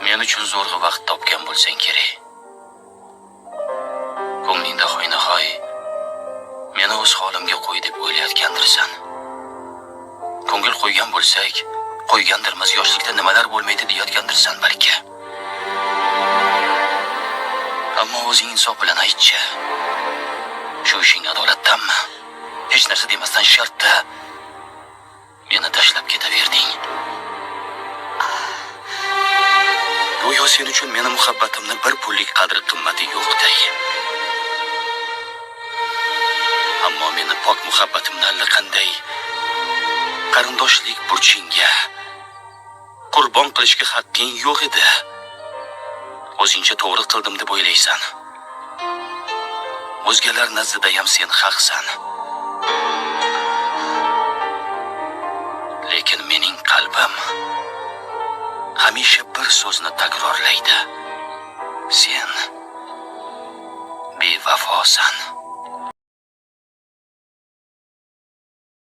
Men uchun zo'rg'a vaqt topgan bo'lsang kerak. Ko'nglingda hoynahoy meni o'z holimga qo'y deb o'ylayotgandirsan. Ko'ngil qo'ygan bo'lsak, qo'ygandirmiz, yoshlikda nimalar bo'lmaydi deyotgandirsan balki. Ammo o'zing insof bilan aytchi. Shu ishing adolatdanmi? Hech narsa demasdan shartta meni tashlab ketaverding. Go'yo sen uchun meni muhabbatimni bir pullik qadr qimmati yo'qday. Ammo meni pok muhabbatimni allaqanday qarindoshlik burchingga qurbon qilishga haqqing yo'q edi. O'zingcha to'g'ri qildim deb o'ylaysan. O'zgalar nazdida ham sen haqsan. Lekin mening qalbim hamisha bir so'zni takrorlaydi. Sen bevafosan.